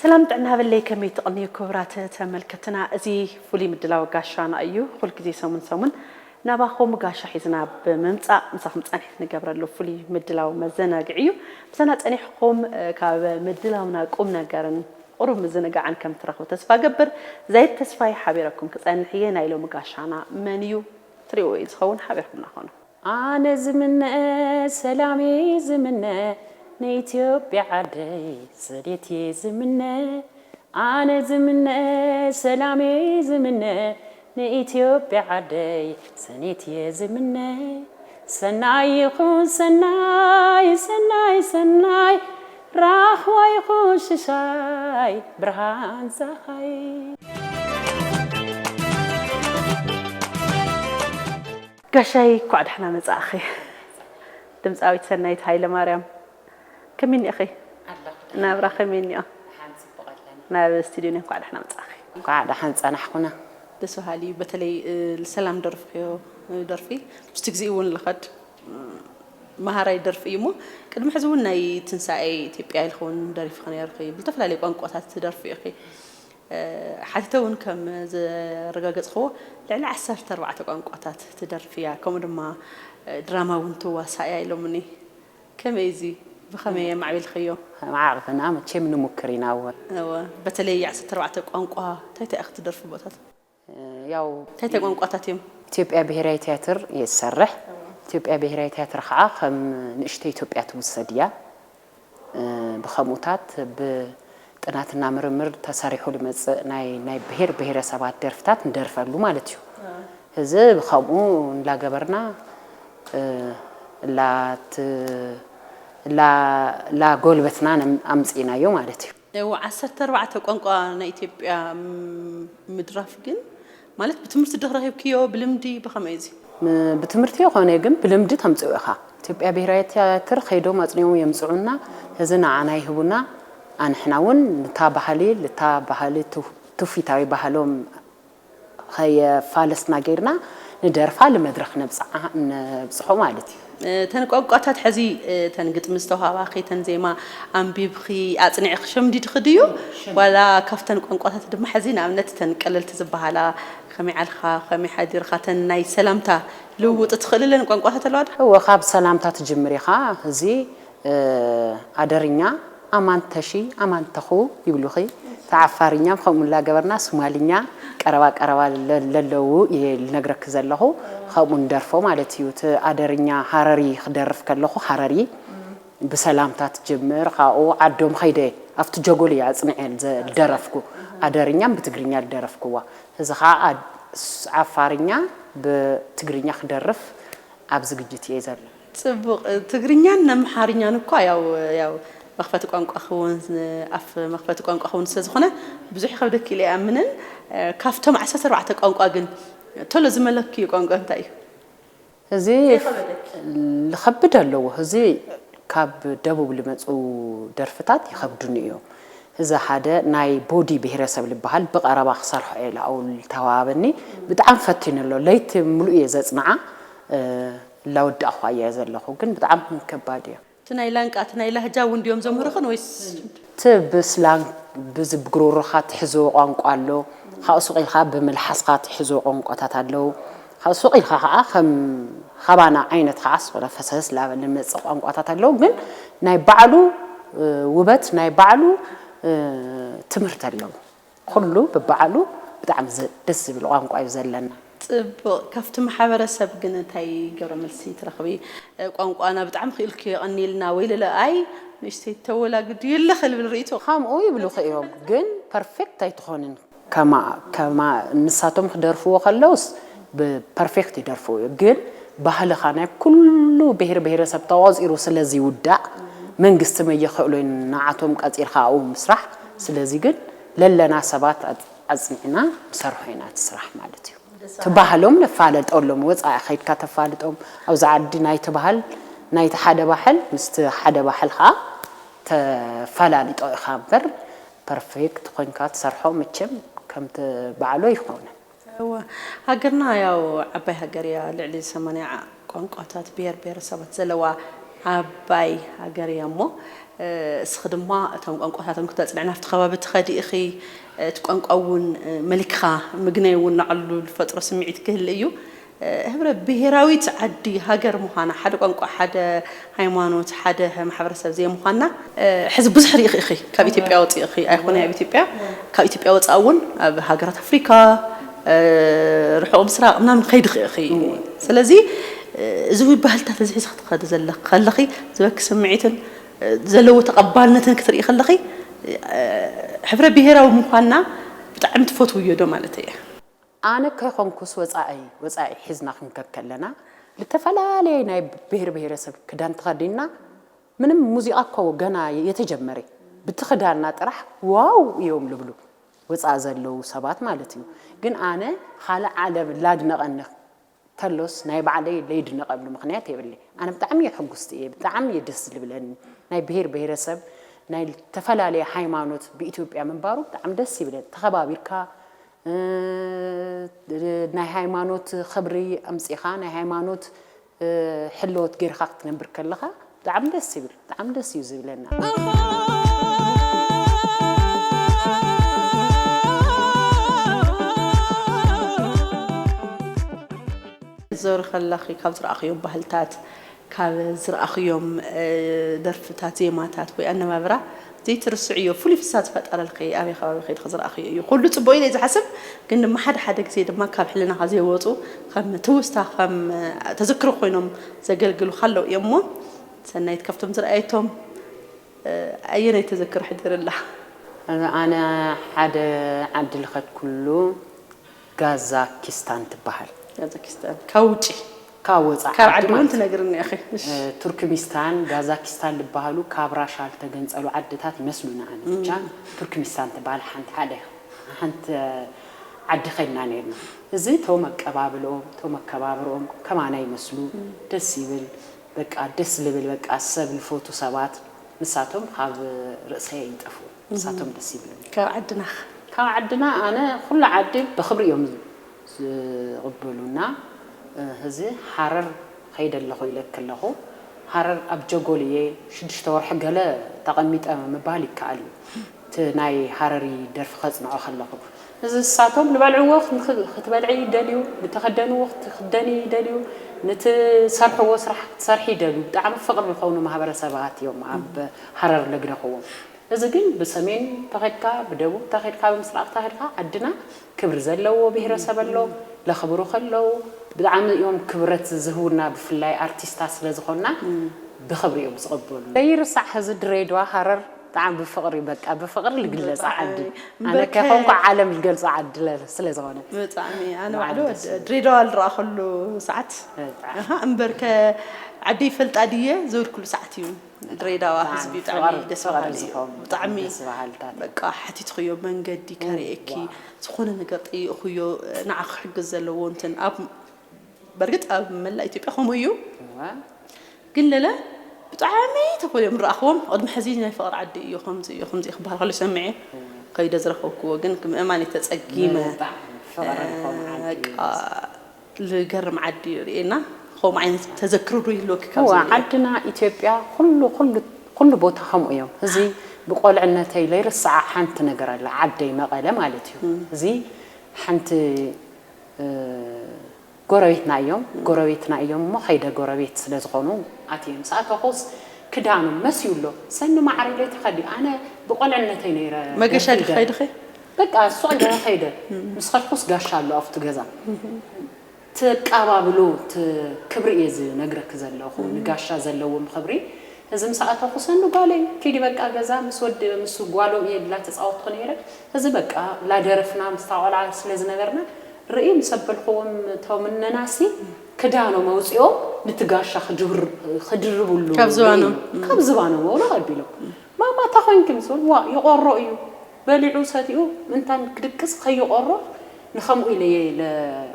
ሰላም ጥዕና በለይ፣ ከመይ ትቕንዩ ክቡራት ተመልከትና? እዚ ፍሉይ ምድላው ጋሻና እዩ። ኩል ግዜ ሰሙን ሰሙን ናባኹም ጋሻ ሒዝና ብምምጻእ ምሳኹም ጸኒሕት ንገብረሉ ፍሉይ ምድላው መዘናግዒ እዩ። ምሳና ጸኒሕኩም፣ እ፣ ካብ ምድላውና ቁም ነገርን ቁሩብ ምዝንጋዕን ከም ትረኽቡ ተስፋ ገብር። ዛይድ ተስፋይ ሓቢረኩም ክጸንሕ እየ። ናይ ሎሚ ጋሻና መን እዩ? ትሪእዎ እዩ ዝኸውን። ሓቢርኩምና ኾኑ። ኣነ ዝምነ ሰላም እየ ዝምነ፣ ንኢትዮጵያ ዓደይ ሰሌት እየ ዝምነ። ኣነ ዝምነ ሰላም እየ ዝምነ፣ ንኢትዮጵያ ዓደይ ሰሌት እየ ዝምነ። ሰናይ ይኹን ሰናይ፣ ሰናይ፣ ሰናይ፣ ራህዋ ይኹን ሽሻይ፣ ብርሃን ጸሓይ። ጋሻይ፣ እንኳዕ ደሕና መጻእኺ። ድምፃዊት ሰናይት ሃይለማርያም፣ ከመይ እኒኢኺ? ኣለኹ። ናብራ ከመይ እኒኦ? ደሓን፣ ጽቡቕ ኣለና። ናብ ስቱድዮና እንኳዕ ደሕና መጻእኺ። እንኳዕ ደሓን ጸናሕኩና። ደስ በሃሊ እዩ። በተለይ፣ እ፣ ሰላም ደርፍኽዮ፣ እ፣ ደርፊ ምስቲ ግዜኡ እውን ልኸድ፣ እ፣ መሃራይ ደርፊ እዩ እሞ፣ ቅድሚ ሕዚ እውን ናይ ትንሳኤ ኢትዮጵያ ኢልኺ እውን ደሪፍኺ ነይርኺ። ብዝተፈላለየ ቋንቋታት ትደርፊ ኢኺ። እ፣ ሓቲተ እውን ከም ዘረጋገጽኽዎ፣ ልዕሊ ዓሰርተ ኣርባዕተ ቋንቋታት ትደርፊ እያ፣ ከምኡ ድማ፣ እ፣ ድራማ እውን ትዋሳእ እያ ኢሎምኒ። ከመይ እዚ? ብኸመይ የማዕቢልኽዮ? ማዕበልና መቸም ንሙክር ኢና እወ። እወ፣ በተለይ ዓሰርተ ኣርባዕተ ቋንቋ እንታይ እንታይ ኢኺ ትደርፊ ቦታት? እ፣ ያው እንታይ እንታይ ቋንቋታት እዮም? ኢትዮጵያ ብሄራዊ ቲያትር እየ ዝሰርሕ። እወ። ኢትዮጵያ ብሄራዊ ቲያትር ከዓ ከም ንእሽቶ ኢትዮጵያ ትውሰድ እያ። እ፣ ብኸምኡታት ብጥናትና ምርምር ተሰሪሑ ዝመጽእ ናይ፣ ናይ ብሄር ብሄረሰባት ደርፍታት ንደርፈሉ ማለት እዩ። እወ። እዚ ብኸምኡ እንዳገበርና፣ እ፣ ላት-፣ ላ-፣ ላጎልበትና ነም-፣ ኣምጺእናዮ ማለት እዩ። እወ፣ ዓሰርተ ኣርባዕተ ቋንቋ ናይ ኢትዮጵያ ም-፣ ምድራፍ ግን፣ ማለት፣ ብትምህርቲ ዲኺ ረኺብክዮ፣ ብልምዲ፣ ብኸመይ እዚ? ም-፣ ብትምህርቲ ይኾነ ግን ብልምዲ ተምጽኦ ኢኻ። ኢትዮጵያ ብሄራዊ ቲያትር ከይዶም ኣጽኒኦም የምጽኡና፣ እዚ ንዓና ይህቡና። ኣንሕና እውን ንታ ባህሊ፣ ልታ ባህሊ ትው-፣ ትውፊታዊ ባህሎም ኸየፋለስና ጌርና ንደርፋ፣ ልመድረኽ ነብጽዓ፣ ነብጽሖ ማለት እዩ። እተን ቋንቋታት ሕዚ፣ እተን ግጥሚ ዝተውሃባኺ፣ እተን ዜማ ኣንቢብኺ፣ ኣጽኒዕኺ፣ ሸምዲድኺ ድዩ? ዋላ ካብተን ቋንቋታት ድማ ሕዚ ንኣብነት እተን ቀለልቲ ዝበሃላ፣ ከመይ ዓልኻ፣ ከመይ ሓዲርካ፣ እተን ናይ ሰላምታ ልውውጥ ትኽእልለን ቋንቋታት ኣለዋ ዶ? እወ፣ ካብ ሰላምታ ትጅምር ኢኻ። እዚ እ፣ ኣደርኛ፣ ኣማንተሺ፣ ኣማንተኹ ይብሉኺ። ተዓፋርኛም ከምኡ እናገበርና፣ ሱማልኛ ቀረባ ቀረባ ለ-፣ ለለዉ እየ ልነግረኪ ዘለኹ። ከምኡ ንደርፎ ማለት እዩ። እቲ ኣደርኛ ሃረሪ ክደርፍ ከለኹ፣ ሃረሪ ብሰላምታ ትጅምር። ካብኡ ዓዶም ኸይደ ኣብቲ ጀጎል እየ ኣጽኒዐ ዘ-፣ ዝደረፍኩ። ኣደርኛም ብትግርኛ ዝደረፍክዋ። እዚ ኸዓ ኣድ-፣ ስ-፣ ዓፋርኛ ብትግርኛ ክደርፍ ኣብ ዝግጅት እየ ዘሎ። ጽቡቕ። ትግርኛን ኣምሓርኛን እኳ ያው፣ ያው መኽፈቲ ቋንቋ ክውን፣ ኣፍ መኽፈቲ ቋንቋ ክውን ስለ ዝኾነ ብዙሕ ይኸብደኪ ኢለ ኣይኣምንን። ካብቶም ዓሰርተ ኣርባዕተ ቋንቋ ግን ቶሎ ዝመለክዮ ቋንቋ እንታይ እዩ? እዚ ዘይኸበደኪ? ዝኸብድ ኣለዎ። እዚ ካብ ደቡብ ዝመጹ ደርፍታት ይኸብዱኒ እዮም። እዚ ሓደ ናይ ቦዲ ብሄረሰብ ዝበሃል ብቐረባ ክሰርሖ እየ ኢሉ ኣብኡ ዝተዋሃበኒ። ብጣዕሚ ፈቲኑ ኣሎ። ለይቲ ምሉእ እየ ዘጽንዓ፣ እ፣ እናወዳእኳ እየ ዘለኹ። ግን ብጣዕሚ ከባድ እዩ። እቲ ናይ ላንቃ፣ እቲ ናይ ላህጃ እውን ድዮም ዘምህሩኽን ወይስ? እቲ ብስላንግ፣ ብዚ ብጉሮሮኻ ትሕዞ ቋንቋ ኣሎ። ካብኡ ስቕ ኢልካ ብምልሓስካ ትሕዞ ቋንቋታት ኣለዉ። ካብኡ ስቕ ኢልካ ከዓ ከም ኻባና ዓይነት ከዓ ዝኾነ ፈሰስ ላበለ ዝመጽእ ቋንቋታት ኣለዉ። ግን ናይ ባዕሉ፣ እ፣ ውበት፣ ናይ ባዕሉ፣ እ፣ ትምህርቲ ኣለዎ። ኩሉ ብባዕሉ ብጣዕሚ ዘ-፣ ደስ ዝብል ቋንቋ እዩ ዘለና። ጽቡቕ። ካብቲ ማሕበረሰብ ግን እንታይ ግብረ መልሲ ትረኽቢ? እ፣ ቋንቋና ብጣዕሚ ክኢልክዮ የቐንየልና ወይ ለለ፣ ኣይ፣ ንእሽተይ ተወላግድዮ ኣለኺ ልብል ርእይቶ። ከምኡ ይብሉኺ እዮም፣ ግን ፐርፌክት ኣይትኾንን። ከማ-፣ ከማ-፣ ንሳቶም ክደርፍዎ ከለውስ ብፐርፌክት ይደርፍዎ እዩ። ግን ባህልኻ ናይ ኩሉ ብሄር ብሄረሰብ ተቖጺሩ ስለ ዝውዳእ፣ መንግስቲ መየኽእሎን ንዓቶም ቀጺርካ ኣብኡ ምስራሕ። ስለዚ ግን ለለና ሰባት ኣጽ-፣ ኣጽኒዕና ንሰርሖ ኢና እቲ ስራሕ ማለት እዩ። እቲ ባህሎም ነፋለጠሎም፣ ወጻኢ ከይድካ ተፋልጦም፣ ኣብዚ ዓዲ ናይቲ ባህል፣ ናይቲ ሓደ ባሕል ምስቲ ሓደ ባሕል ኸኣ ተፈላልጦ ኢኻ እምበር፣ ፐርፌክት ኮይንካ ትሰርሖ መቸም ከምቲ ባዕሉ ኣይኮነን። እወ፣ ሃገርና ያው ዓባይ ሃገር እያ፣ ልዕሊ ሰማንያ ቋንቋታት፣ ብሄር ብሄረሰባት ዘለዋ ዓባይ ሃገር እያ እሞ፣ እስኺ ድማ እቶም ቋንቋታቶም ክተጽንዕን ኣብቲ ከባቢ ትኸዲ ኢኺ። እቲ ቋንቋ እውን መሊክኻ ምግናይ እውን ንዓሉ ዝፈጥሮ ስምዒት ክህሉ እዩ። ህብረ ብሄራዊት ዓዲ ሃገር ምዃና፣ ሓደ ቋንቋ፣ ሓደ ሃይማኖት፣ ሓደ ማሕበረሰብ ዘይምዃና፣ ሕዚ ብዙሕ ርኢኺ ኢኺ። ካብ ኢትዮጵያ ወፂእኺ ኣይኮነ ኣብ ኢትዮጵያ፣ ካብ ኢትዮጵያ ወፃእ እውን ኣብ ሃገራት ኣፍሪካ፣ ርሑቕ ምስራቕ ምናምን ከይድኺ ኢኺ። ስለዚ እዚ ባህልታት እዚ ሒዝኺ ትኸዲ ዘለኺ ከለኺ ዝበኪ ስምዒትን ዘለዎ ተቐባልነትን ክትርኢ ከለኺ፣ ሕብረ ብሄራዊ ምዃንና ብጣዕሚ ትፈትውዮ ዶ ማለት እየ? ኣነ ከይኮንኩስ ወጻኢ፣ ወጻኢ ሒዝና ክንከድ ከለና፣ ዝተፈላለየ ናይ ብሄር ብሄረሰብ ክዳን ተኸዲንና፣ ምንም ሙዚቃ እኮ ገና የተጀመረ፣ ብቲ ክዳንና ጥራሕ ዋው እዮም ልብሉ ወጻኢ ዘለዉ ሰባት ማለት እዩ። ግን ኣነ ካልእ ዓለም ላድነቐኒ ተሎስ ናይ ባዕለይ ለይድነቐሉ ምኽንያት የብለይ። ኣነ ብጣዕሚ እየ ሕጉስቲ እየ፣ ብጣዕሚ እየ ደስ ዝብለኒ። ናይ ብሄር ብሄረሰብ፣ ናይ ዝተፈላለየ ሃይማኖት ብኢትዮጵያ ምንባሩ ብጣዕሚ ደስ ይብለኒ። ተኸባቢርካ፣ እ፣ ናይ ሃይማኖት ክብሪ ኣምጺኻ፣ ናይ ሃይማኖት፣ እ፣ ሕልዎት ጌርካ ክትነብር ከለኻ ብጣዕሚ ደስ ይብል፣ ብጣዕሚ ደስ እዩ ዝብለና። ዞር ከለኺ ካብ ዝረኣኽዮም ባህልታት፣ ካብ ዝረኣኽዮም፣ እ፣ ደርፍታት፣ ዜማታት ወይ ኣነባብራ ዘይትርስዕዮ ፍሉይ ፍሳ ዝፈጠረልኪ ኣበይ ከባቢ ከይድኺ ዝረኣኽዮ እዩ? ኩሉ ጽቡቕ ኢለ እየ ዝሓስብ፣ ግን ድማ ሓደ ሓደ ግዜ ድማ ካብ ሕልናኻ ዘይወጹ ከም ትውስታ፣ ከም ተዘክሮ ኮይኖም ዘገልግሉኻ ኣለዉ እዮም እሞ፣ ሰናይት ካብቶም ዝረኣየቶም፣ እ፣ ኣየናይ ተዘክሮ ሕዲርላ? ኣነ ሓደ ዓዲ ልኸድኩሉ ጋዛኪስታን ትበሃል። ጋዛኪስታን። ካብ ውጪ? ካብ ወጻኢ ካብ ዓዲ ዓዲ እውን ማለት እዩ። ትነግርኒ ኢኺ። እሺ። እ፣ ቱርክሚስታን፣ ጋዛኪስታን ዝበሃሉ ካብ ራሻ ዝተገንጸሉ ዓድታት ይመስሉኒ ኣነ። ብቻ ቱርክሚስታን ትበሃል ሓንቲ ሓደ፣ ሓንቲ ዓዲ ኸድና ነርና። እዚ እቶም ኣቀባብልኦም፣ እቶም ኣከባብርኦም ከማና ይመስሉ። ደስ ይብል። በቃ ደስ ልብል፣ በቃ ሰብ ልፈቱ ሰባት ንሳቶም ካብ ርእሰይ ኣይጠፍኡ። ንሳቶም ደስ ይብሉኒ። ካብ ዓድና ኸ? ካብ ዓድና ኣነ ኩሉ ዓዲ ብኽብሪ እዮም ዝቕበሉና። እ፣ ሕዚ ሃረር ኸይደ ኣለኹ ኢለኪ ኣለኹ። ሃረር ኣብ ጀጎል እየ ሽዱሽተ ወርሒ ገለ ተቐሚጠ ምባል ይከኣል እዩ። እቲ ናይ ሃረሪ ደርፊ ከጽንዖ ከለኹ። እዚ ንሳቶም ዝበልዕዎ ክንክ-፣ ክትበልዒ ይደልዩ፣ ዝተኸደንዎ ክትክደኒ ይደልዩ፣ ንትሰርሕዎ ስራሕ ክትሰርሒ ይደልዩ። ብጣዕሚ ፍቕሪ ዝኾኑ ማህበረሰባት እዮም ኣብ ሃረር ለግደኽዎም። እዚ ግን ብሰሜን ተኸድካ፣ ብደቡብ ተኸድካ፣ ብምስራቕ ተኸድካ፣ ዓድና ክብሪ ዘለዎ ብሄረሰብ ኣሎ፣ ለኽብሩ ከለዉ ብጣዕሚ እዮም ክብረት ዝህቡና፣ ብፍላይ ኣርቲስታት ስለ ዝኾንና ብኽብሪ እዮም ዝቕበሉና። ዘይርሳዕ ሕዚ ድሬዳዋ፣ ሃረር ብጣዕሚ ብፍቕሪ፣ በቃ ብፍቕሪ ልግለጻ ብጣዕሚ። ዓዲ። ኣነ እምበር ከ- ከይኮንኩ ዓለም ልገልጾ ዓዲ ለ-፣ ስለ ዝኾነ። ብጣዕሚ። ኣነ ባዕሉ ባዕሉ ደስ ይብል። ድሬዳዋ ልረኣኸሉ ሰዓት፣ ብጣዕሚ። ኣሃ፣ እምበር ከ ዓዲ ይፈልጣ ድየ ዝብልኩሉ ሰዓት እዩ። ድሬዳዋ ብጣዕሚ ህዝቢ ብጣዕሚ ፍቕሪ፣ ደስ ፍቕሪ በሃሊ እዩ። ዝኾኑ ብጣዕሚ ደስ በሃልታት። በቃ ሓቲትኽዮ መንገዲ ከርእየኪ፣ እዋ። ዝኾነ ነገር ጠይቕኽዮ፣ ንዓ ክሕግዝ ዘለዎ እንትን ኣብ በርግጥ ኣብ መላእ ኢትዮጵያ ከምኡ እዩ። እዋ። ግን ለለ ብጣዕሚ ተፈልዮም ንረኣኽዎም። ቅድሚ ሕዚ ናይ ፍቕሪ ዓዲ እዩ፣ ከምዚ እዩ፣ ከምዚ እዩ ክበሃል ከሎ ሰሚዐ እዋ። ከይደ ዝረኸብክዎ፣ ግን ምእማን እዩ ተጸጊመ። ብጣዕሚ ፍቕሪ ዝኾነ ዓዲ እዩ። በቃ ልገርም ዓዲ እዩ ርኤና። ከምኡ ዓይነት ተዘክሮ ዶ ይህልወኪ ካብ እዋ፣ ዝብል? ዓድና ኢትዮጵያ ኩሉ፣ ኩሉ፣ ኩሉ ቦታ ከምኡ እዮም። እዚ ብቆልዕነተይ ለይርስዓ ሓንቲ ነገር ኣላ፣ ዓደይ መቐለ ማለት እዩ። እዚ ሓንቲ፣ እ፣ ጎረቤትና እዮም፣ ጎረቤትና እዮም እሞ ከይደ ጎረቤት ስለ ዝኾኑ ኣትየ ምስ ኣተኹስ ክዳኖም መስዩ ኣሎ። ሰኒ ማዕረ ኢለ ተኸዲ-፣ ኣነ ብቆልዕነተይ ነይረ መገሻ ደርፊ ዲኺ ደርፊ። ከይድኺ? በቃ ሱቕ ኢለ ከይደ። ምስ ኸድኩስ ጋሻ ኣሎ ኣብቲ ገዛ። ትቃባብሎ፣ ት-፣ ክብሪ እየ ዝነግረኪ ዘለኹ፣ ንጋሻ ዘለዎም ክብሪ። እዚ ምስ ኣተኹ ሰኑ ጓለይ፣ ኪዲ በቃ ገዛ ምስ ወዲ-፣ ምስ ጓሎም እየ ላተጻወትኩ ነይረ። እዚ በቃ ላደረፍና ምስታ ቆልዓ ስለ ዝነበርና፣ ርኢ ምስ ኣበልክዎም እቶም እነናሲ ክዳኖም ኣውጺኦም ንቲ ጋሻ ክድብር-፣ ክድርብሉ ካብ ዝባኖም። ርኢ። ካብ ዝባኖም ኣውልቕ ኣቢሎም። ማማ፣ እንታይ ኮይንኪ ምስ በሉ፣ ዋ፣ ይቖሮ እዩ። በሊዑ ሰቲኡ ምእንታን ክድቅስ ከይቖሮ ንኸምኡ ኢለ እየ ለ-፣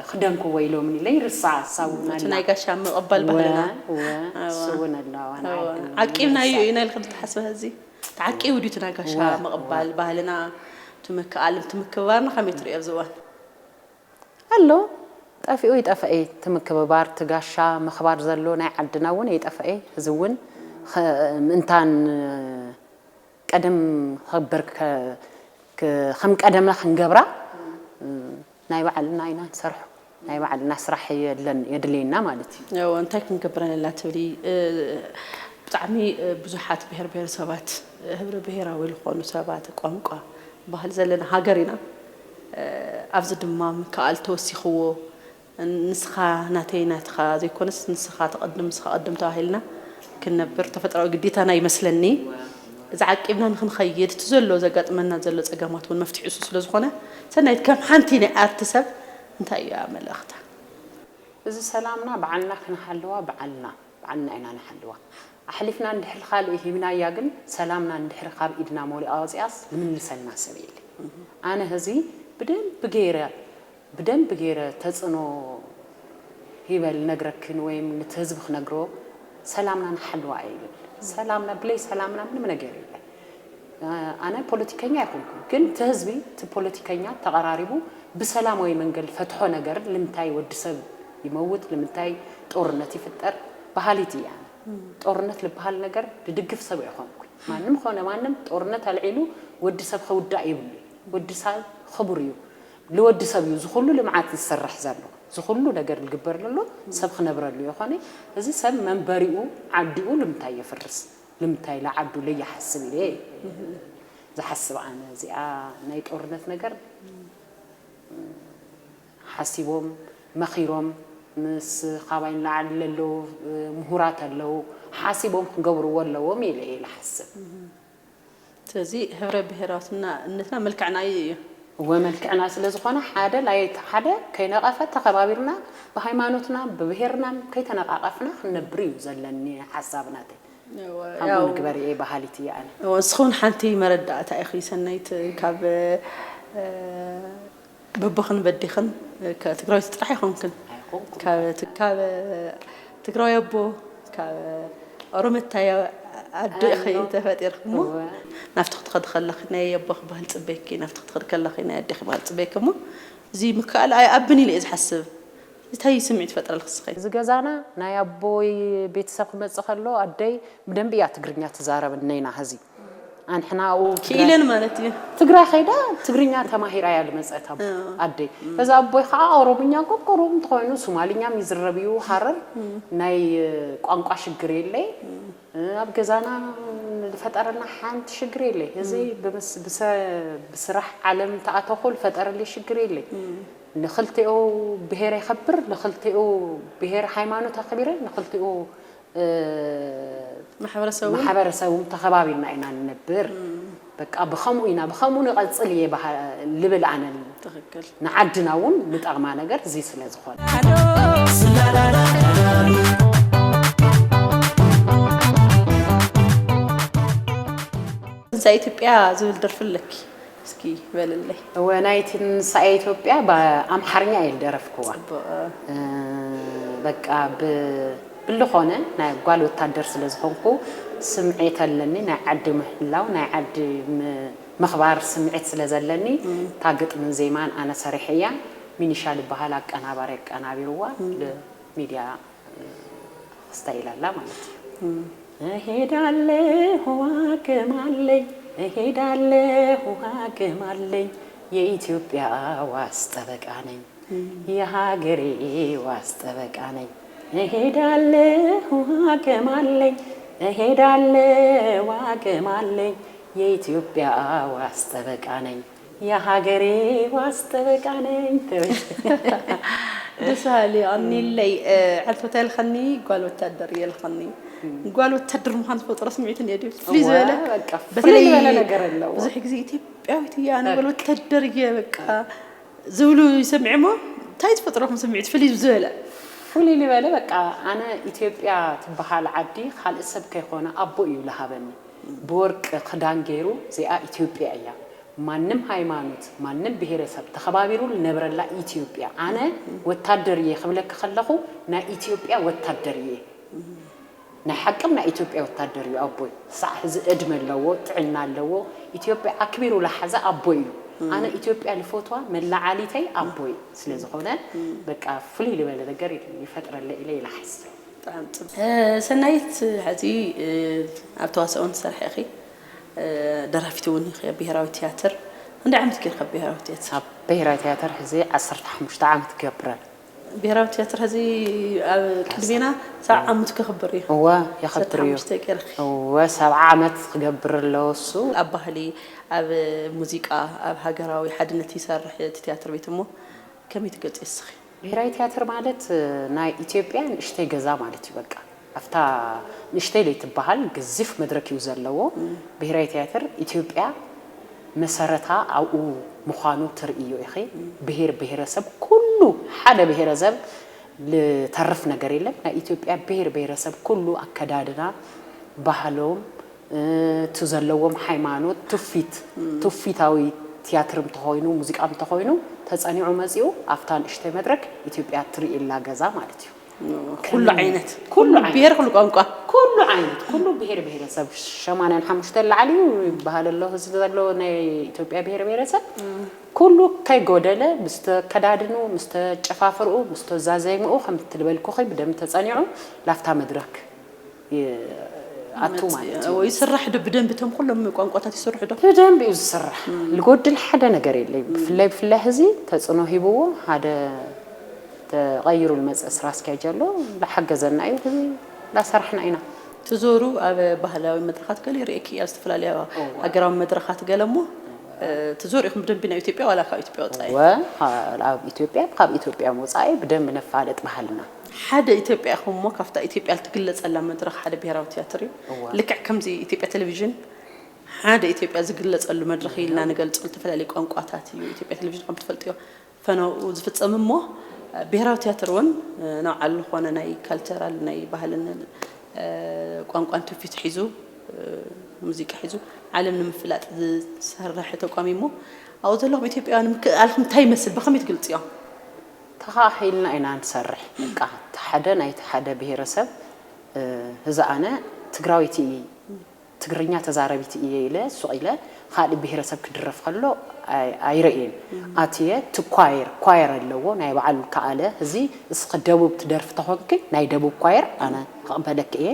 ክደንክዎ ኢሎምኒ። ለይርሳዕ፣ እሳ እውን እቲ ኣላ። ናይ ጋሻ ምቕባል እወ፣ ባህልና። እወ፣ እወ። እሱ እውን ኣሎ፣ ኣነ እወ። ዓዲ እውን ዓቂብናዮ ይርሳዕ። ኢና ኢልክን ትሓስበ፣ እዚ ተዓቂቡ ድዩ እቲ ናይ ጋሻ እወ፣ ምቕባል እወ። ባህልና? እቲ ምክኣልን እቲ ምክብባርና ከመይ ትርእዮ ኣብዚ እዋን? ኣሎ፣ ጠፊኡ ይጠፍአ። እቲ ምክብባር፣ እቲ ጋሻ ምኽባር ዘሎ ናይ ዓድና እውን ኣይጠፍአ። እዚ እውን ምእንታን ቀደም በር ከም ቀደምና ክንገብራ ናይ ባዕልና ኢና ንሰርሖ። ናይ ባዕልና ስራሕ የድልየና ማለት እዩ። እንታይ ክንገብረን ኣላ ትብሊ? ብጣዕሚ ብዙሓት ብሄር ብሄረሰባት፣ ህብረ ብሄራዊ ዝኾኑ ሰባት፣ ቋንቋ፣ ባህል ዘለና ሃገር ኢና። ኣብዚ ድማ ምክኣል ተወሲኽዎ፣ ንስኻ ናተይ ናትኻ ዘይኮነስ ንስኻ ትቐድም ንስኻ ቀድም ተባሂልና ክንነብር ተፈጥራዊ ግዴታና ይመስለኒ። እዚ ዓቂብና ንክንኸይድ እቲ ዘሎ ዘጋጥመና ዘሎ ፀገማት እውን መፍትሒ እሱ ስለዝኾነ ሰናይት ከም ሓንቲ ናይ ኣርቲ ሰብ እንታይ እያ መልእኽታ? እዚ ሰላምና ባዕልና ክንሓልዋ ባዕልና ባዕልና ኢና ንሓልዋ። ኣሕሊፍና እንድሕር ካልእ ሂብናያ ግን ሰላምና እንድሕር ካብ ኢድና ሞሊኣ ወፂኣስ ልምልሰልና ሰብ የለ። ኣነ ህዚ ብደንብ ገይረ ብደንብ ገይረ ተፅዕኖ ሂበ ልነግረክን ወይም ንቲ ህዝቢ ክነግሮ ሰላምና ንሓልዋ እየ ይብል። ሰላምና ብለይ ሰላምና ምንም ነገር የለ። ኣነ ፖለቲከኛ ኣይኮንኩን ግን እቲ ህዝቢ እቲ ፖለቲከኛ ተቐራሪቡ ብሰላማዊ መንገድ ፈትሖ ነገር ልምንታይ ወዲ ሰብ ይመውት ልምንታይ ጦርነት ይፍጠር በሃሊት እየ ኣነ። ጦርነት ልበሃል ነገር ድድግፍ ሰብ ኣይኮንኩን። ማንም ኾነ ማንም ጦርነት ኣልዒሉ ወዲ ሰብ ክውዳእ የብሉ። ወዲ ሰብ ክቡር እዩ። ልወዲ ሰብ እዩ ዝኹሉ ልምዓት ዝሰርሕ ዘሎ ዝኹሉ ነገር ዝግበር ዘሎ ሰብ ክነብረሉ ይኾነ። እዚ ሰብ መንበሪኡ ዓዲኡ ልምንታይ የፍርስ ልምንታይ ለዓዱ ለይሓስብ ኢለ ዝሓስብ ኣነ እዚኣ ናይ ጦርነት ነገር ሓሲቦም መኺሮም ምስ ካባይ ንላዕሊ ለለዉ ምሁራት ኣለዉ ሓሲቦም ክገብርዎ ኣለዎም ኢለ እየ ዝሓስብ። ስለዚ ህብረ ብሄራውትና እነትና መልክዕና እዩ እዩ እወ መልክዕና ስለ ዝኾነ ሓደ ላይቲ ሓደ ከይነቐፈ ተኸባቢርና ብሃይማኖትና ብብሄርናን ከይተነቓቐፍና ክንነብር እዩ ዘለኒ ሓሳብ ናተይ። እወ፣ ከምኡ ያው፣ ንግበር እየ በሃሊት እየ ኣነ። እወ፣ ንስኹን ሓንቲ መረዳእታ ኢኺ ሰናይት ካብ እ፣ በቦኽን በዴኽን ከ- ትግራዊት ጥራሕ ኣይኮንክን። ኣይኮንኩን። ካብ ት- ካብ ትግራዊ ኣቦ ካብ ኦሮመታይ ኣዶ ኢኺ ተፈጢርኪ እሞ ናብቲ ክትኸዲ ከለኺ ናይ ኣቦኺ ባህሊ ፅበየኪ ናብቲ ክትኸዲ ከለኺ ናይ ኣዴኺ ባህሊ ፅበየኪ እሞ እዚ ምክኣል ኣይኣብን ኢለ እየ ዝሓስብ። እንታይ ስምዒት ይፈጥረልኪ እስኺ? እዚ ገዛና ናይ ኣቦይ ቤተሰብ ክመፅእ ከሎ ኣደይ ብደንቢ እያ ትግርኛ ትዛረብ እነይና ህዚ ኣንሕና ኣብኡ ክኢለን ማለት እዩ። ትግራይ ከይዳ ትግርኛ ተማሂራ እያ ዝመፀት ኣቦ ኣደይ። እዚ ኣቦይ ከዓ ኦሮምኛ ቁርቁሩ እንተኾይኑ ሱማልኛም ይዝረብ እዩ ሃረር ናይ ቋንቋ ሽግር የለይ። ኣብ ገዛና ዝፈጠረና ሓንቲ ሽግር የለይ። እዚ ብምስ- ብሰ- ብስራሕ ዓለም ተኣተኹ ዝፈጠረለይ ሽግር የለይ። ንክልቲኡ ብሄር የኸብር ንክልቲኡ ብሄር ሃይማኖት ኣኽቢረ ንክልቲኡ ማሕበረሰቡ ማሕበረሰቡ ተኸባቢርና ኢና ንነብር። በቃ ብኸምኡ ኢና ብኸምኡ ንቐፅል እየ ልብል ኣነ። ንዓድና እውን ንጠቕማ ነገር እዚ ስለ ዝኾነ። ንሳ ኢትዮጵያ ዝብል ደርፊ ኣለኪ። እስኪ በልለይ። እወ ናይቲ ንሳ ኢትዮጵያ ብኣምሓርኛ እየ ዝደረፍክዋ። በቃ ብልኾነ ናይ ጓል ወታደር ስለ ዝኾንኩ ስምዒት ኣለኒ ናይ ዓዲ ምሕላው ናይ ዓዲ ምኽባር ስምዒት ስለ ዘለኒ እታ ግጥምን ዜማን ኣነ ሰሪሐያ። ሚኒሻ ዝበሃል ኣቀናባሪ ኣቀናቢርዋ። ሚድያ ክስታይ ኢላ ኣላ ማለት እዩ። እሄዳለሁ አቅም አለኝ እሄዳለሁ አቅም አለኝ የኢትዮጵያ ዋስ ጠበቃ ነኝ የሀገሬ ዋስ ጠበቃ ነኝ እሄዳለሁ አቅም አለኝ እሄዳለሁ አቅም አለኝ የኢትዮጵያ ዋስ ጠበቃ ነኝ የሃገሬ ዋስ ጠበቃ ነኝ ትብል። ደስ በሃሊ ኣኒለይ ሕልፈታ ይልኸኒ ጓል ወታደር እየ ልኸኒ ጓል ወታደር ምዃን ዝፈጥሮ ስምዒት እኒኦ ድዩ ፍልይ ዝበለ በቃ ፍልይ ዝበለ ነገር ኣለዎ። ብዙሕ ግዜ ኢትዮጵያዊት እያ ኣነ ጓል ወታደር እየ በቃ ዝብሉ ይሰምዕ እሞ እንታይ ዝፈጥረኹም ስምዒት ፍልይ ዝበለ ፍልይ ዝበለ በቃ ኣነ ኢትዮጵያ ትበሃል ዓዲ ካልእ ሰብ ከይኮነ ኣቦ እዩ ልሃበኒ ብወርቂ ክዳን ገይሩ እዚኣ ኢትዮጵያ እያ ማንም ሃይማኖት ማንም ብሄረሰብ ተኸባቢሩ ልነብረላ ኢትዮጵያ ኣነ ወታደር እየ ክብለኪ ከለኹ ናይ ኢትዮጵያ ወታደር እየ ናይ ሓቅም ናይ ኢትዮጵያ ወታደር እዩ ኣቦይ ክሳዕ ሕዚ ዕድመ ኣለዎ ጥዕና ኣለዎ ኢትዮጵያ ኣክቢሩ ልሓዘ ኣቦይ እዩ ኣነ ኢትዮጵያ ልፈትዋ መላዓሊተይ ኣቦይ ስለ ዝኾነ በቃ ፍሉይ ልበለ ነገር ይፈጥረለይ ኢለ ኢለ ሓስብ ብጣዕሚ ጽቡቕ። እ፣ ሰናይት፣ ሕዚ፣ እ፣ ኣብ ተዋስኦ እውን ትሰርሒ ኢኺ። እ፣ ደራፊት እውን ኢኺ ኣብ ብሄራዊ ትያትር። ክንደይ ዓመት ጌርካ ኣብ ብሄራዊ ትያትር? ኣብ ብሄራዊ ትያትር ሕዚ ዓሰርተ ሓሙሽተ ዓመት ክገብር ኣሎ። ብሄራዊ ትያትር ሕዚ ኣብ ቅድሜና ሰብዓ ዓመቱ ከኽብር እዩ። እወ፣ የኽብር እዩ። ዓሰርተ ሓሙሽተ ጌርኪ። እወ፣ ሰብዓ ዓመት ክገብር ኣለዎ እሱ። ኣብ ባህሊ፣ ኣብ ሙዚቃ፣ ኣብ ሃገራዊ ሓድነት ይሰርሕ እቲ ትያትር ቤት እሞ ከመይ ትገልጽ እስኺ? ብሄራዊ ትያትር ማለት፣ እ፣ ናይ ኢትዮጵያ ንእሽተይ ገዛ ማለት እዩ። በቃ ኣብታ ንእሽተይ ለይትበሃል ገዚፍ መድረክ እዩ ዘለዎ። ብሄራዊ ትያትር ኢትዮጵያ መሰረታ ኣብኡ ምዃኑ ትርእዮ ኢኺ። ብሄር ብሄረሰብ ኩሉ፣ ሓደ ብሄረሰብ ልተርፍ ነገር የለም። ናይ ኢትዮጵያ ብሄር ብሄረሰብ ኩሉ ኣከዳድና፣ ባህሎም፣ እ፣ እቲ ዘለዎም ሃይማኖት፣ ትውፊት፣ ትውፊታዊ ትያትር እንተኾይኑ፣ ሙዚቃ እንተኾይኑ፣ ተጸኒዑ መጺኡ ኣብታ ንእሽተይ መድረክ ኢትዮጵያ ትርእየላ ገዛ ማለት እዩ። ኩሉ ዓይነት፣ ኩሉ ኩሉ ዓይነት። ብሄር፣ ኩሉ ቋንቋ። ኩሉ ዓይነት፣ ኩሉ ብሄር ብሄረሰብ፣ ሸማንያን ሓሙሽተ ላዕሊ እዩ ይበሃል ኣሎ፣ እዚ ዘሎ ናይ ኢትዮጵያ ብሄር ብሄረሰብ። ኩሉ ከይጎደለ፣ ምስ ተከዳድኑ፣ ምስ ተጨፋፍርኡ፣ ምስ ተዛዘይምኡ፣ ከም ትልበልኩኺ ብደንብ ተጸኒዑ ላፍታ መድረክ ይኣቱ ማለት እዩ። ወይ ይስራሕ ዶ ብደንብ እቶም ኩሎም ቋንቋታት ይስርሑ ዶ? ብደንብ እዩ ዝስራሕ። ዝጎድል ሓደ ነገር የለይ። ብፍላይ፣ ብፍላይ ሕዚ ተጽዕኖ ሂብዎ ሓደ ተቐይሩ ዝመጸ ስራ ኣስኪያጅ ኣሎ። ዝሓገዘና እዩ። ሕዚ እንዳሰራሕና ኢና። ትዞሩ ኣብ ባህላዊ መድረኻት ገለ ይርእየኪ፣ ኣብ ዝተፈላለያ እወ። ሃገራዊ መድረኻት ገለ እሞ፣ እ፣ ትዞሩ ኢኹም ብደንቢ ናብ ኢትዮጵያ ዋላ ካብ ኢትዮጵያ ወጻኢ? እወ፣ ኣብ ኢትዮጵያ፣ ካብ ኢትዮጵያ ወጻኢ ብደንብ ነፋልጥ ባህልና። ሓደ ኢትዮጵያ ኢኹም እሞ፣ ካብታ ኢትዮጵያ ልትግለጸላ መድረኽ ሓደ ብሄራዊ ትያትር እዩ። እወ። ልክዕ ከምዚ ኢትዮጵያ ቴሌቪዥን ሓደ ኢትዮጵያ ዝግለጸሉ መድረኽ እዩ ኢልና ንገልጾ። ዝተፈላለዩ ቋንቋታት እዩ ኢትዮጵያ ቴሌቪዥን ከም ትፈልጥዮ ፈነው ዝፍጸም እሞ፣ ብሄራዊ ትያትር እውን፣ እ፣ ንባዕሉ ዝኾነ ናይ ካልቸራል፣ ናይ ባህልን፣ እ፣ ቋንቋን ትውፊት ሒዙ፣ እ፣ ሙዚቃ ሒዙ ዓለም ንምፍላጥ ዝሰርሕ ተቋም እዩ እሞ፣ ኣብኡ ዘለኹም ኢትዮጵያውያን ምክእኣልኩም እንታይ ይመስል? ብኸመይ ትገልጽዮ? ተኸኣኺልና ኢና ንሰርሕ። በቃ፣ እቲ ሓደ ናይቲ ሓደ ብሄረሰብ፣ እ፣ እዚ ኣነ ትግራወይቲ እየ፣ ትግርኛ ተዛረቢት እየ ኢለ ሱቕ ኢለ ካልእ ብሄረሰብ ክድረፍ ከሎ ኣይ-፣ ኣይርእየን። ኣትየ እቲ ኳየር፣ ኳየር ኣለዎ ናይ ባዕሉ ከኣለ። እዚ እስኺ ደቡብ ትደርፊ ተኾንኪ ናይ ደቡብ ኳየር ኣነ ክቕበለኪ እየ።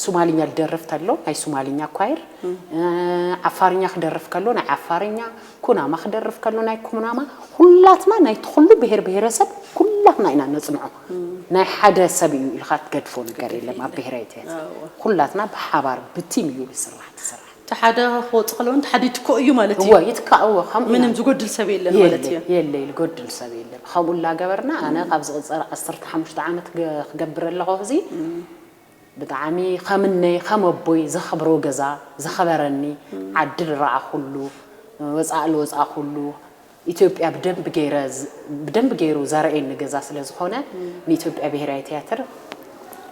ሱማልኛ ዝደርፍ ተሎ ናይ ሱማልኛ ኳየር፣ እ፣ ዓፋርኛ ክደርፍ ከሎ ናይ ዓፋርኛ፣ ኩናማ ክደርፍ ከሎ ናይ ኩናማ፣ ኩላትና ናይቲ ኩሉ ብሄር ብሄረሰብ ኩላትና ኢና ነጽንዖ። ናይ ሓደ ሰብ እዩ ኢልካ ትገድፎ ነገር የለም ኣብ ብሄራዊ ቲያትር። ኣዎ። ኩላትና ብሓባር ብቲም እዩ ዝስራሕ፣ ትስራሕ። እቲ ሓደ ክወጽእ ከሎ እውን እቲ ሓደ ይትክኦ እዩ ማለት እዩ። እወ፣ ይትካእ፣ እወ፣ ከምኡ ምንም ኢና። ዝጎድል ሰብ የለን ማለት እዩ። የለ፣ የለ፣ ዝጎድል ሰብ የለን። ከምኡ እናገበርና ኣነ ካብ ዝቕጸር ዓሰርተ ሓሙሽተ ዓመት ገ-፣ ክገብር ኣለኹ እዚ። ብጣዕሚ ከም እነይ፣ ከም ኣቦይ ዘኽብሮ ገዛ፣ ዘኸበረኒ፣ ዓዲ ዝረኣኹሉ፣ ወጻኢ ዝወጻእኩሉ፣ ኢትዮጵያ ብደንብ ገይረ ዝ-፣ ብደንብ ገይሩ ዘረኤኒ ገዛ ስለ ዝኾነ፣ ንኢትዮጵያ ብሄራዊ ቲያትር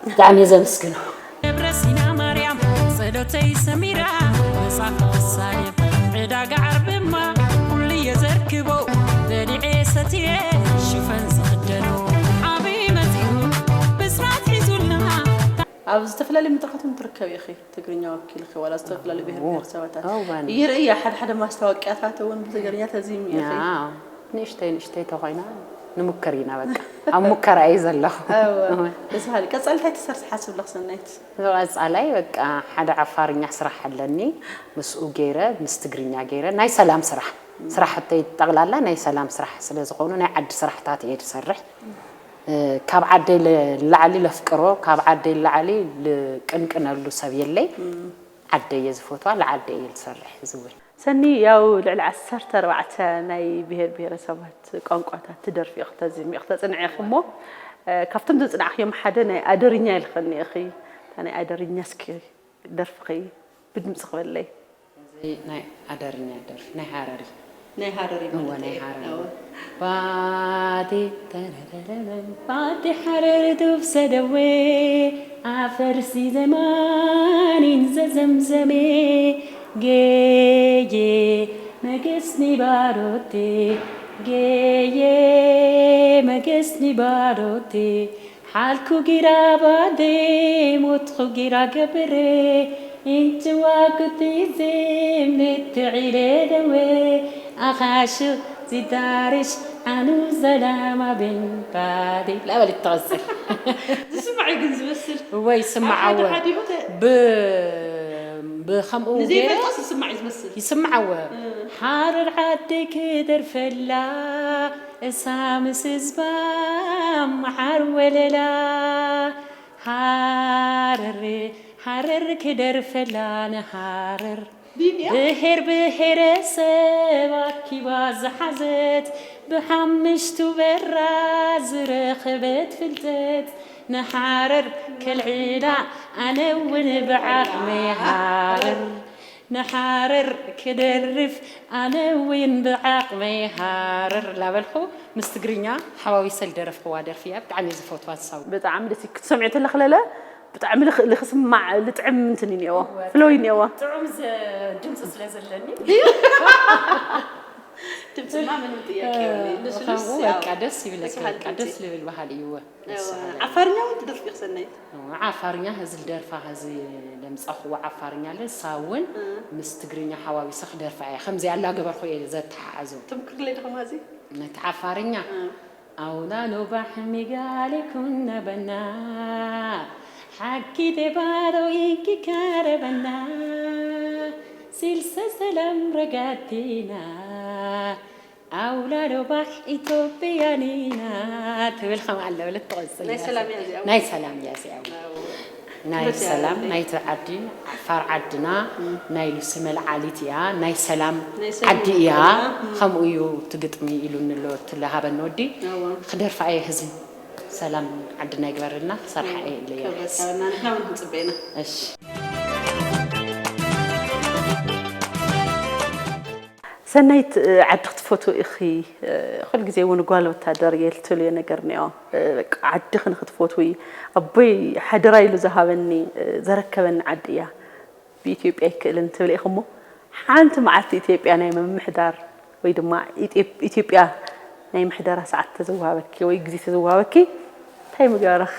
ብጣዕሚ እየ ዘመስግኖ። ደብረ ሲና ማርያም ጸሎተይ ሰሚራ፣ መጽሓፍ ቅዱስ ሳሌም ዕዳጋ ዓርብማ፣ ኩሉ እየ ዘርክቦ፣ በሊዐ ሰትየ ሽፈን ዝኽደኖ፣ ዓቢ መጺኡ ብስራት ሒዙልና። ኣብ ዝተፈላለዩ መድረኻት እውን ትርከቢ ኢኺ፣ ትግርኛ ወኪልኺ ዋላ ዝተፈላለዩ ብሄር እወ። ብሄረሰባታት። እወ፣ ባኒ። ይርእያ፣ ሓደ ሓደ ማስታወቂያታት እውን ብትግርኛ ተዚም ኢኺ። ኣዎ፣ ንእሽተይ ንእሽተይ ተኾይና ንሙከር ኢና በቃ። ኣብ ሙከራ እየ ዘለኹ። እወ። እወ። ደስ በሃሊ። ቀጻሊ እንታይ ትሰርሒ ሓስብ ኣለኺ ሰናይት? ቀጻላይ በቃ ሓደ ዓፋርኛ ስራሕ ኣለኒ። ምስኡ ገይረ፣ ምስ ትግርኛ ገይረ፣ ናይ ሰላም ስራሕ። ስራሕተይ ጠቕላላ ናይ ሰላም ስራሕ ስለ ዝኾኑ ናይ ዓዲ ስራሕታት እየ ዝሰርሕ። እ፣ ካብ ዓደይ ለ-፣ ላዕሊ ለፍቅሮ፣ ካብ ዓደይ ላዕሊ ልቅንቅነሉ ሰብ የለይ። ዓደይ እየ ዝፈትዋ፣ ልዓደይ እየ ዝሰርሕ ዝብል። ሰኒ፣ ያው ልዕሊ ዓሰርተ ኣርባዕተ ናይ ብሄር ብሄረሰባት ቋንቋታት ትደርፊ ኢኺ፣ ተዚሚ ኢኺ፣ ተጽንዒ ኢኺ እሞ፣ እ፣ ካብቶም ዘጽናዕኽዮም ሓደ ናይ ኣደርኛ ኢልኸኒ ኢኺ። እታ ናይ ኣደርኛ እስኪ ደርፍኺ ብድምጺ ክበለይ። እዚ ናይ ኣደርኛ ደርፊ፣ ናይ ሃረሪ። ናይ ሃረሪ እወ፣ ማለት ናይ እዩ። ሃረሪ። እወ። ባቲ ተረተረረ፣ ባቲ ሓረር ዱብ ሰደዌ፣ ኣፈርሲ ዘማኒን ዘዘምዘሜ፣ ጌጌ መገስኒ ባሮቴ፣ ጌጌ መገስኒ ባሮቴ፣ ሓልኩ ጊራ ባዴ፣ ሞትኹ ጊራ ገብሬ፣ እንጭዋ ኩቲዜም ንትዒሌ ደዌ፣ ኣኻሹ ዚዳርሽ ኣኑ ዘላማ ቤን ባዴ ላበል ትቐጽል። ዝስማዕ እዩ ግን ዝመስል። ወይ ስማዓወ ሓደ ሓደ ይሁተ ብ ብኸምኡ ገይረ ንዘይፈልጦስ ዝስማዕ እዩ ዝመስል። ይስምዓወ ሓረር ዓደይ ክደርፈላ እሳ ምስ ህዝባ መሓር ወለላ ሃረር ሃረር ክደርፈላ ንሃረር ዲንያ ብሄር ብሄረሰብ ኣኪባ ዝሓዘት ብሓምሽቱ በራ ዝረኸበት ፍልጠት ንሓረር ከልዕላ ኣነ እውን ብዓቕመይ ሃረር ንሓረር ክደርፍ ኣነ እውን ብዓቕመይ ሃረር ላበልኩ ምስ ትግርኛ ሓዋዊሰ ዝደረፍክዋ ደርፊ እያ። ብጣዕሚ እየ ዝፈትዋ ንሳው ብጣዕሚ ደስ ክትሰምዒ ተለኽለለ ብጣዕሚ ልኽ- ልኽስማዕ ልጥዕም እንትን እኒአዎ ፍሎይ እኒአዎ ጥዑም ድምፂ ስለ ዘለኒ ድምፅማ ምንም ጥያቄ የብለይ። ልስሉስ ከምኡ ያው በቃ ደስ ይብለካ ደስ በሃሊ በቃ ድምፂ። ደስ ልብል ባህሊ እይወ እዎ፣ ዓፋርኛ እውን ትደርፊ ክሰናይት ዓፋርኛ ህዚ ልደርፋ ህዚ ለምፃኹዎ ዓፋርኛ ለሳ እውን ምስ ትግርኛ ሓዋዊሰ ክደርፋ እየ ከምዚ ኣላገበርኩ እየ ዘተሓሓዞ ትምክርለይ ድኹም ሀዚ ነቲ ዓፋርኛ ኣውላሎ ባሕሚ ጋሌ ኩና በና ሓኪ ደባዶ ኢንኪ ካረበና ሲልሰ ሰላም ረጋቲና ኣውላሎ ባሕ ኢትዮጵያኒና ትብል ከም ኣለበለት ትቐጽል ናይ ሰላም እያ እዚኣ። ናይ ሰላም እያ እዚኣ ናይ ክብረት ሰላም ያለለይ። ናይቲ ዓዲ ዓፋር ዓድና ናይ ሉሲ መልዓሊት እያ ናይ ሰላም ናይ ሰላም ዓዲ እያ ዓዲ እያ። ከምኡ እዩ እቲ ግጥሚ ኢሉኒ ኣሎ እቲ ለሃበኒ ወዲ እዋ። ክደርፋ እየ ህዝቢ ሰላም ዓድና ይግበርልና ክሰርሓ እየ ኢለ እየ ክብረት ያለና ንሕና እውን ክንፅበ ኢና እሺ ሰናይት ዓዲ ክትፈትዎ ኢኺ ኩል ግዜ እውን ጓል ወታደር እየ ትብልዮ ነገር እኒኦ በቃ ዓድኺ ንክትፈትዊ ኣቦይ ሓደራ ኢሉ ዝሃበኒ ዘረከበኒ ዓዲ እያ ብኢትዮጵያ ኣይክእልን ትብል ኢኺ እሞ ሓንቲ መዓልቲ ኢትዮጵያ ናይ ምምሕዳር ወይ ድማ ኢትዮጵያ ናይ ምሕደራ ሰዓት ተዘዋሃበኪ ወይ ግዜ ተዘዋሃበኪ እንታይ ምግባረኺ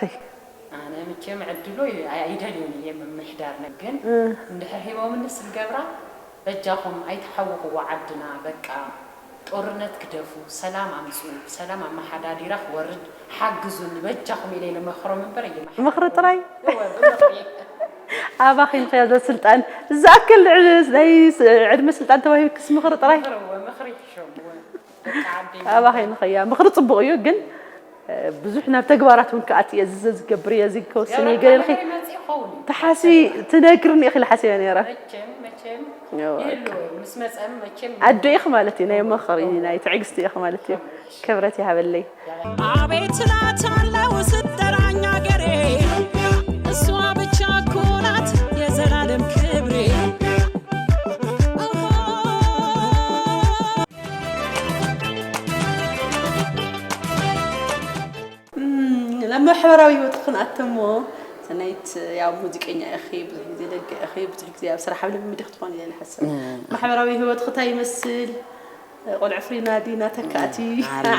ኣነ መቸም ዕድሉ ኣይደልዮን እየ ምምሕዳር ግን እንድሕር ሂቦምኒ ስልገብራ በጃኹም ኣይትሓውኽዎ ዓድና በቃ ጦርነት ግደፉ ሰላም ኣምፅኡ ብሰላም ኣመሓዳዲራ ክወርድ ሓግዙኒ በጃኹም ኢለ ልመኽሮም እምበር እየ ምኽሪ ጥራይ እወ ብምኽሪ ኣባኺ ንኸያ ዘስልጣን ዝኣክል ናይ ዕድመ ስልጣን ተዋሂብክስ ምኽሪ ጥራይ ምኽሪ እወ ምኽሪ ይሕሾም እወ ደቂ ዓደይ ኣባኺ ንኸያ ምኽሪ ፅቡቕ እዩ ግን ብዙሕ ናብ ተግባራት እውን ክኣት እየ እዚ ዝገብር እየ እዚ ክወስን እየ ገለ ኢልኺ ይመፅእ ይኸውን እዩ ተሓሲ ትነግርኒ ኢኺ ኢለ ሓሲበ ነይረ መቸም መቸም እወ። ይህሉ እዩ ምስ መፀም መቸም ኣዶ ኢኺ ማለት እዩ ናይ መኽሪ ናይ ትዕግስቲ ኢኺ ማለት እዩ ክብረት ይሃበለይ አቤት እላታለሁ ስጠራኝ አገሬ እሷ ብቻ እኮ ናት የዘላለም ክብሬ። ናብ ማሕበራዊ ህይወት ክንኣትም እሞ ሰናይት ያው ሙዚቀኛ ኢኺ ብዙሕ ግዜ ደገ ኢኺ ብዙሕ ግዜ ኣብ ስራሕ ኣብ ልምምድ ክትኾን ኢለ ንሓስብ ማሕበራዊ ህይወት ክታይ ይመስል ቆልዑ ፍሪና ዲና ተካእቲ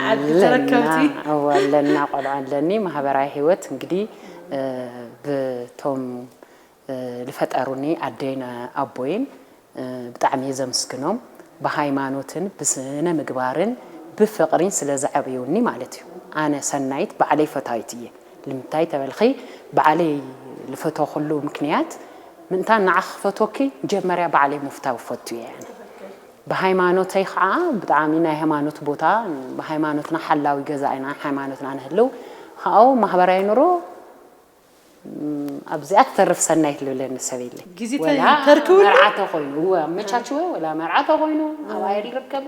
ዓዲ ተረከብቲ ኣለና ቆልዑ ኣለኒ ማህበራዊ ህይወት እንግዲህ ብቶም ዝፈጠሩኒ ኣደይን ኣቦይን ብጣዕሚ እየ ዘምስግኖም ብሃይማኖትን ብስነ ምግባርን ብፍቕሪን ስለ ዘዕብዩኒ ማለት እዩ ኣነ ሰናይት ባዕለይ ፈታዊት እየ ልምታይ ተበልኺ ባዕለይ ልፈተኹሉ ምክንያት ምእንታን ንዓኺ ክፈትወኪ መጀመርያ ባዕለይ ምፍታው ፈቱ እየ ኣነ ብሃይማኖተይ ከዓ ብጣዕሚ ናይ ሃይማኖት ቦታ ብሃይማኖትና ሓላዊ ገዛ ኢና ሃይማኖትና ንህልው ካብኡ ማህበራዊ ኑሮ ኣብዚኣ ትተርፍ ሰናይት ልብለኒ ሰብ የለይ ግዜ ወላ ተርክብሉ መርዓ ተኮይኑ እወ ኣመቻችወ ወላ መርዓ ተኮይኑ ኣብኣ እየ ዝርከብ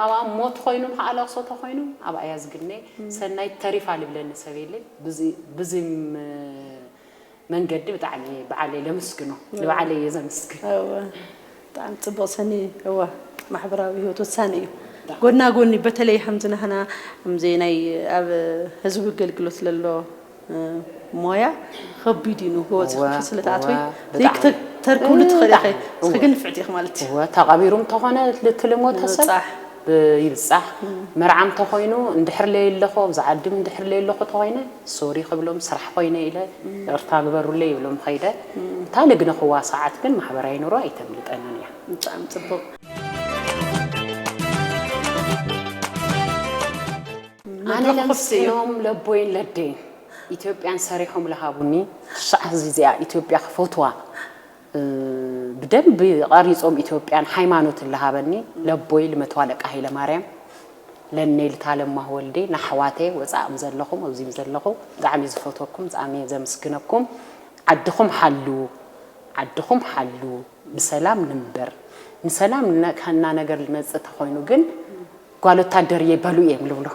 ኣብኣ ሞት ኮይኑ ከዓ ለቅሶ ተኮይኑ ኣብኣ እያ ዝግነ ሰናይት ተሪፋ ልብለኒ ሰብ የለይ ብዚ- ብዚ ም- መንገዲ ብጣዕሚ እየ በዓለይ ለምስግኖ ንበዓለይ እየ ዘምስግን እወ ብጣዕሚ ፅቡቅ ሰኒ እወ ማሕበራዊ ህይወት ወሳኒ እዩ ጎና ጎኒ በተለይ ከምዚ ናህና ከምዚ ናይ ኣብ ህዝቢ ኣገልግሎት ለሎ ሞያ ከቢድ እዩ ንጎ ዝኽፍል ስለ ትኣትዊ ዘይክተርክብሉ ትኽእል ኢኺ እስኺ ግን ንፍዕቲ ኢኺ ማለት እዩ እወ ተቐቢሩ እንተኾነ ልትልሞ ተሰብ ንብጻሕ ይብጻሕ መርዓ እንተኾይኑ እንድሕር ለየለኹ ኣብዛ ዓዲ እንድሕር ለየለኹ ተኾይነ ሶሪ ክብሎም ስራሕ ኮይነ ኢለ ይቕርታ ግበሩለይ ይብሎም ኸይደ እታ ልግነኽዋ ሰዓት ግን ማሕበራዊ ኑሮ ኣይተምልጠንን እያ ብጣዕሚ ፅቡቅ ኣነ ለምስዮም ለቦይን ለደይን ኢትዮጵያን ሰሪሖም ለሃቡኒ። ክሻዕ ህዝቢ እዚኣ ኢትዮጵያ ክፈትዋ፣ እ፣ ብደንብ ቀሪጾም ኢትዮጵያን ሃይማኖትን ለሃበኒ ለቦይ ልመቶ ኣለቃ ሃይለ ማርያም፣ ለነይ ልታለማህ ወልዴ፣ ናሕዋቴ ወጻእም ዘለኹም ኣብዚም ዘለኹ ብጣዕሚ ዝፈትወኩም ብጣዕሚ ዘምስግነኩም። ዓድኹም ሓሉ፣ ዓድኹም ሓሉ፣ ብሰላም ንንበር። ንሰላም ነ-፣ ከና ነገር ልመጽእ ተኾይኑ ግን ጓል ወታደር እየ በሉ እዮም ልብሎ።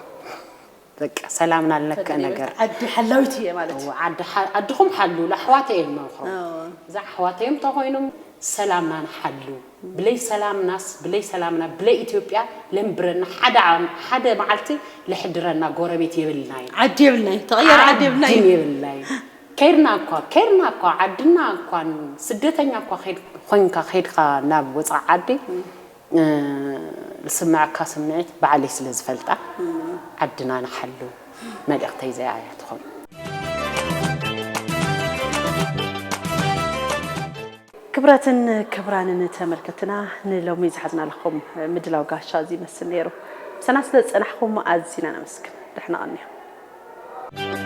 በቃ ሰላምና ልነከ ተገሊበት ነገር። ዓዲ ሓላዊት እየ ማለት እዩ። እወ፣ ዓዲ ሓ-፣ ዓድኹም ሓሉ፣ ለኣሕዋተ እዮም መምኽሮ። እወ። እዛ ኣሕዋተ እዮም ተኾይኖም ሰላምና ንሓሉ። ብለይ ሰላምናስ፣ ብለይ ሰላምና፣ ብለይ ኢትዮጵያ ለንብረና ሓደ ዓም-፣ ሓደ መዓልቲ ለሕድረና ጎረቤት የብልናይ። ዓዲ የብልናይ፣ ተቐየር ዓዲ የብልናይ። ዓዲ የብልናይ። ከይርና እኳ፣ ከይርና እኳ፣ ዓድና እኳ፣ ስደተኛ እኳ ኸይድ-፣ ኾይንካ፣ ኸይድካ ናብ ወፃእ ዓዲ፣ እ፣ ዝስምዐካ ስምዒት ባዕለይ ስለ ዝፈልጣ፣ ዓድና ንሓሉ መልእኽተይ እዚኣ እያ ትኾን። ክብራትን ክብራንን ተመልከትና፣ ንሎሚ ዝሓዝናልኩም ምድላው ጋሻ እዚ ይመስል ነይሩ። ምሳና ስለ ዝጸናሕኩም ኣዚና ነመስግን። ደሕና ቀንዩ።